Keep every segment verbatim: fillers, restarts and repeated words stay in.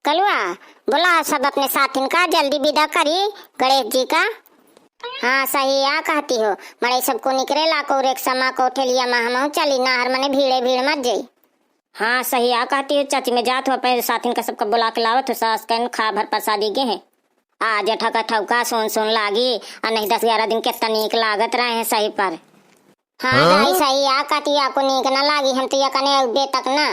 कलुआ, बोला सब अपने साथिन का, जल्दी विदा करी गणेश जी का। हाँ, सही या कहती हो, मड़ई सबको निकरे ला को रेक्सा मा को ठेलिया मा, हमहू चली, नाहर मने भीड़े भीड़ मत जाई। हाँ, सही या कहती हो चाची, मैं जात हो, अपने साथिन का सबका बुला के लावत हो, सास कहन खा भर प्रसादी गे हैं। आज ठका ठौका सोन सोन लागी, आ नहीं दस ग्यारह दिन कितना नीक लागत रहे हैं सही पर। हाँ, हाँ? दाई सही या कहती, या को नीक ना लागी, हम तो या कने अउबे तक ना।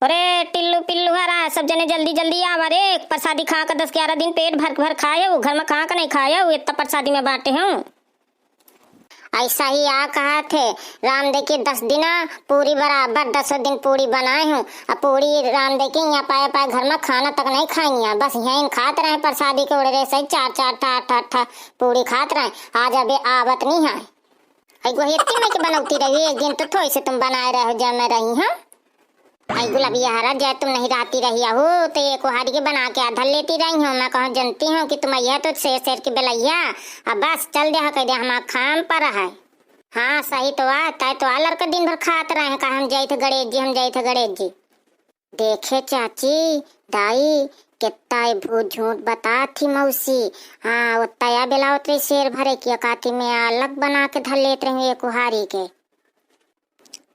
अरे टिल्लू पिल्लू हरा, सब जने जल्दी जल्दी आवा रे, प्रसादी खा के दस ग्यारह दिन पेट भर भर खायो, घर में कहाँ का नहीं खायो, इतना प्रसादी में बांटे हूँ। ऐसा ही आ कहा थे, राम दे के दस दिना पूरी बराबर दसों दिन पूरी बनाए हूँ। अब पूरी राम दे के यहाँ पाए पाए घर में खाना तक नहीं खाई है, बस यहीं खात रहे प्रसादी के उड़े रहे सही चार चार ठा ठा ठा पूरी खात रहे। आज अबे आवत नहीं है। ऐ गोहियत्ती में के बनौती रही, एक दिन तो थोड़ी से तुम बनाए रहे हो जब मैं रही हूँ। आई गुलाबिया हरा, जय तुम नहीं रहती रही हो, तो ये कुहारी के बना के आधा लेती रही हूँ। मैं कहूँ, जनती हूँ कि तुम अइया तो शेर शेर की बेलैया, अब बस चल दे, कह दे, हमार खाम पर है। हाँ, सही तो आ, तय तो आ लड़का दिन भर खात रहे हैं, कहा, "हम जाई थे गणेश जी, हम जाई थे गणेश जी।" देखे चाची, दाई, कितना ये भूत झूठ बता थी मौसी। हाँ, उत्ता या बेलावत रही शेर भरे की अकाती में अलग बना के धर लेत रही ये कुहारी के।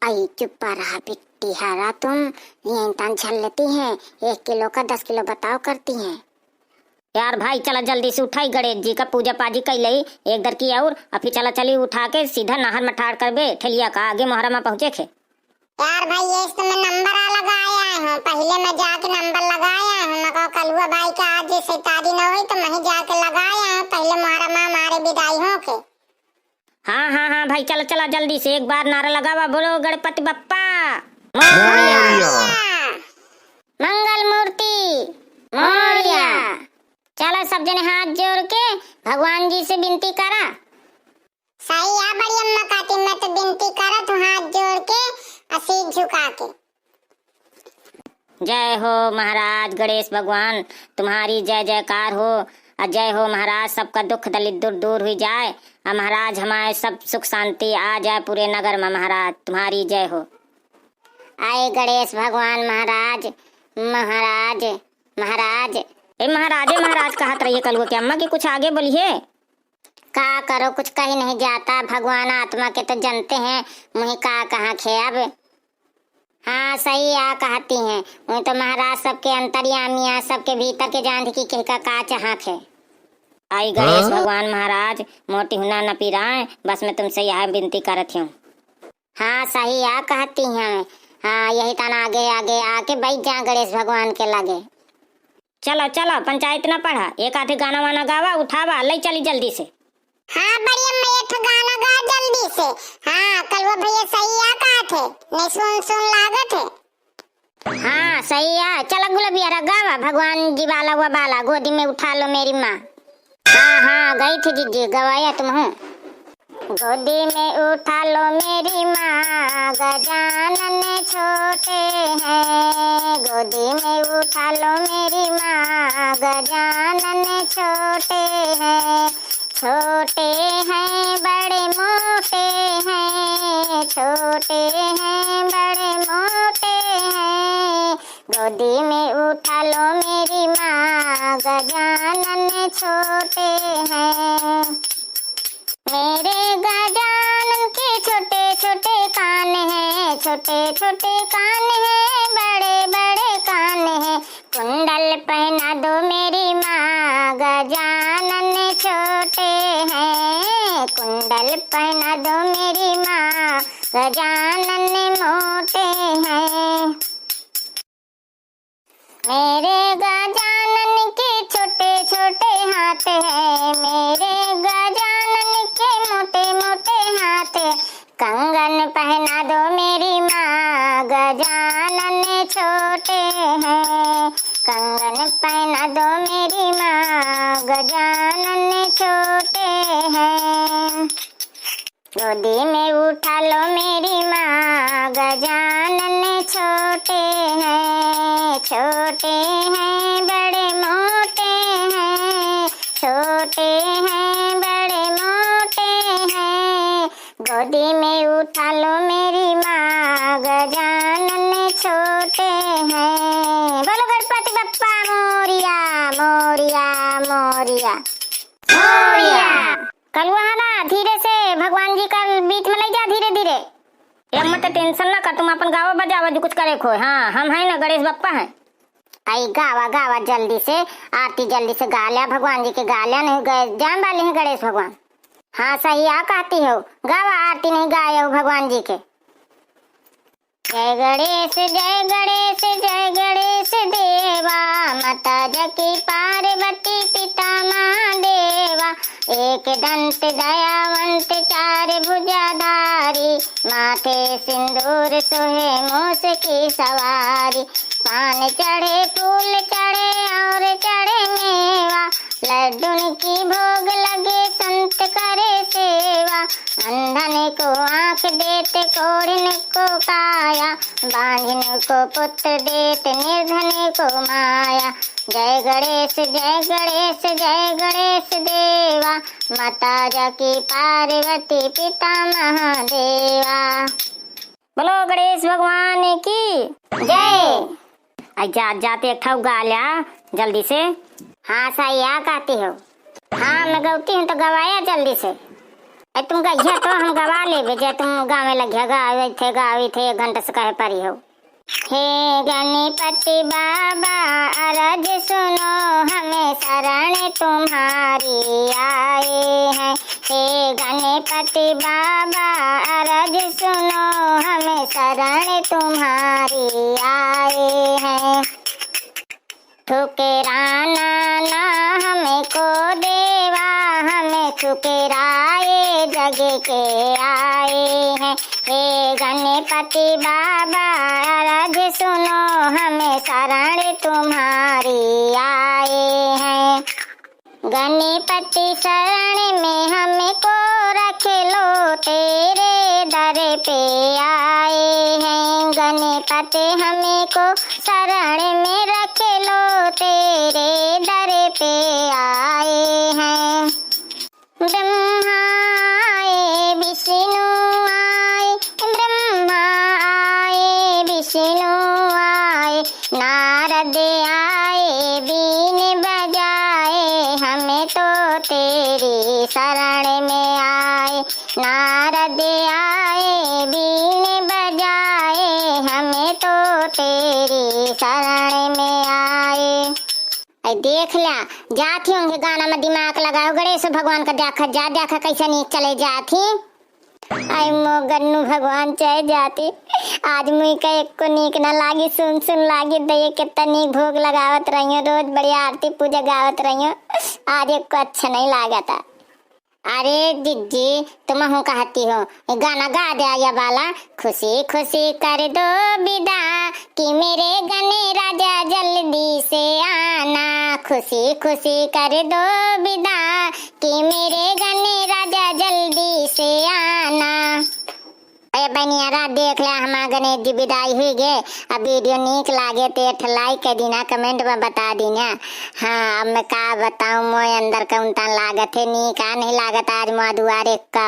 आई चुप्पा रहा बिट्टी हरा तुम, ये इंसान झल्लती हैं, एक किलो का दस किलो बताओ करती हैं। यार भाई, चला जल्दी से उठाई गणेश जी का पूजा पाजी कई लई एक दर की और, अभी चला चली उठा के सीधा नहर में ठाड़ करबे, ठेलिया का आगे मोहरा में पहुँचे खे। यार भाई, ये तो मैं नंबर आ लगाया हूँ, पहले मैं जाके नंबर लगाया हूँ, मैं कहा कलुआ भाई का आज ये सैतारी न हुई तो मैं ही जाके लगाया हूँ, पहले मोहरा में हमारे विदाई हो के। हाँ, हाँ, हाँ भाई, चला, चला, जल्दी से एक बार नारा लगावा, बोलो गणपति बप्पा मोरया। मोरया। मंगल मूर्ति मोरया। चला सब जने हाथ जोड़ के भगवान जी से विनती करा। सही आ बड़ी अम्मा काकी, मैं तो विनती करत हूँ हाथ जोड़ के, असीस झुका के। जय हो महाराज गणेश भगवान, तुम्हारी जय जयकार हो। अ जय हो महाराज, सबका दुख दलिद्र दूर हुई जाए। अ महाराज, हमारे सब सुख शांति आ जाए पूरे नगर में महाराज, तुम्हारी जय हो। आए गणेश भगवान महाराज, महाराज, महाराज। ए महाराज, ए महाराज कहत रहिए कलुआ के अम्मा कि कुछ आगे बोलिए। का करो, कुछ कही नहीं जाता, भगवान आत्मा के तो जनते हैं, मुँह का कहाँ खे अब। हाँ, सही आ कहती हैं। वही तो महाराज सबके अंतर्यामी आ, सबके भीतर के जान की केहका का चाहत है। आई गणेश हाँ? भगवान महाराज, मोटी हुना न पिराए, बस मैं तुमसे यह विनती करत हूँ। हाँ, सही आ कहती हैं। हाँ, यही तना आगे आगे आके बैठ जा गणेश भगवान के लगे। चलो, चलो, पंचायत न पढ़ा, एक आधे गाना वाना गावा, उठावा, ले चली जल्दी से। हाँ, बड़ी अम्मा, एक ठो गाना गा जल्दी से। हाँ, कलुआ भैया सही आ कहत है, नहीं सुन सुन लागत है। हाँ, सही आ, चला गुलबिया रा गावा, भगवान जी वाला वो वाला, गोदी में उठा लो मेरी माँ। हाँ, हाँ, गई थी जीजी, गवाया तुम हो। गोदी में उठा लो मेरी माँ, गजानन छोटे हैं। गोदी में उठा लो मेरी माँ, गजानन छोटे हैं। छोटे हैं, बड़े मोटे हैं, छोटे हैं, बड़े मोटे हैं। गोदी में उठा लो मेरी माँ, गजानन छोटे हैं। मेरे गजानन के छोटे छोटे कान हैं, छोटे छोटे कान हैं, बड़े बड़े कान हैं। कुंडल पहना दो मेरी माँ, गजानन छोटे हैं। कुंडल पहना दो मेरी माँ, गजानन मोटे हैं। मेरे गजानन के छोटे छोटे हाथ हैं, मेरे गजानन के मोटे मोटे हाथ हैं। कंगन पहना दो मेरी माँ, गजानन छोटे हैं। कंगन पहना दो मेरी माँ, गजानन छोटे हैं। गोदी में उठा लो मेरी माँ, गजानन छोटे हैं, छोटे हैं, बड़े मोटे हैं, छोटे हैं, बड़े मोटे हैं। गोदी में उठा लो मेरी माँ, गजानन छोटे हैं। बोलो गणपति बप्पा मोरिया, मोरिया, मोरिया। कलुआ हला, धीरे से भगवान जी का बीच में लइ जा, धीरे धीरे। ए अम्मा, त tension ना कर, तुम अपन गावा बजावा जो कुछ करे को होय। हाँ, हम हैं ना, गणेश बप्पा हैं। आई गावा, गावा जल्दी से, आरती जल्दी से गा ल्या, भगवान जी के गा ल्या, नहीं गए जान वाले हैं गणेश भगवान। हाँ, सही आ कहती हो, गावा आरती नहीं गाए हो भगवान जी के। जय गणेश, जय गणेश, जय गणेश देवा, माता जकी पार्वती पिता महादेवा। एक दंत दयावंत चार भुजाधारी, माथे सिंदूर सोहे मूस की सवारी। पान चढ़े, फूल चढ़े और चढ़े मेवा, लड्डुन की भोग लगे संत करे सेवा। अंधन को आँख देत कोढ़िन को काया, बांझिन को पुत्र देत निर्धन को माया। जय गणेश, जय गणेश, जय गणेश देवा, माता जकी पार्वती पिता महादेवा। बोलो गणेश भगवान की जय। आई जात जात एक ठौ गा ल्या जल्दी से। हाँ सही आ कहती हो। हाँ मैं गौती हूँ तो गवाया जल्दी से। ए तुम गइया तो हम गवा लेबे, जे तुम गावे लगिया गावे थे गावे थे एक घंटा से कहे परी हो। हे गणपति बाबा अरज सुनो, हमें शरण तुम्हारी आए हैं। हे गणपति बाबा अरज सुनो, हमें शरण तुम्हारी आए हैं। ठुकराना ना हमको देवा, हम ठुकराए जग के आए हैं। हे गणपति बाबा अरज सुनो, हम शरण तुम्हारी आए हैं। गणपति शरण में हमको रख लो, तेरे दर पे आए हैं। गणपति हमको शरण में रख लो, तेरे दर पे आए हैं। ब्रह्मा आए, विष्णु आए, ब्रह्मा आए, विष्णु आए, नारद आए, बीन बजाए, हम तो तेरी शरण में आए। नारद आए, बीन बजाए, हम तो तेरी शरण में आए। ऐ देख ल्या, जात ही होंगे गाना में दिमाग लगाओ, गणेश भगवान का देखा जा, देखा कैसे नीक चले जात ही। आई मो गन्नू भगवान चले जाती, आज मुई का एको नीक ना लागी, सुन सुन लागी, दये कितना नीक भोग लगावत रहियो, रोज बढ़िया आरती पूजा गावत रहियो, आज एको अच्छा नहीं लागता। अरे जिज्जी, तुमहू कहती हो, गाना गा दे या बाला। खुशी खुशी कर दो विदा कि मेरे गने राजा जल्दी से आना। खुशी खुशी कर दो विदा कि मेरे गने राजा जल्दी से आना। ए बनियारा, देख ले, हमार गणेश जी विदाई हुई गे। अब video नीक लागे तो एक like कर दीना, comment में बता दीना। हाँ, अब मैं का बताऊँ, मोए अंदर का उनतान लागत है, नीक आ नहीं लागत आज मोआ दुआरे का।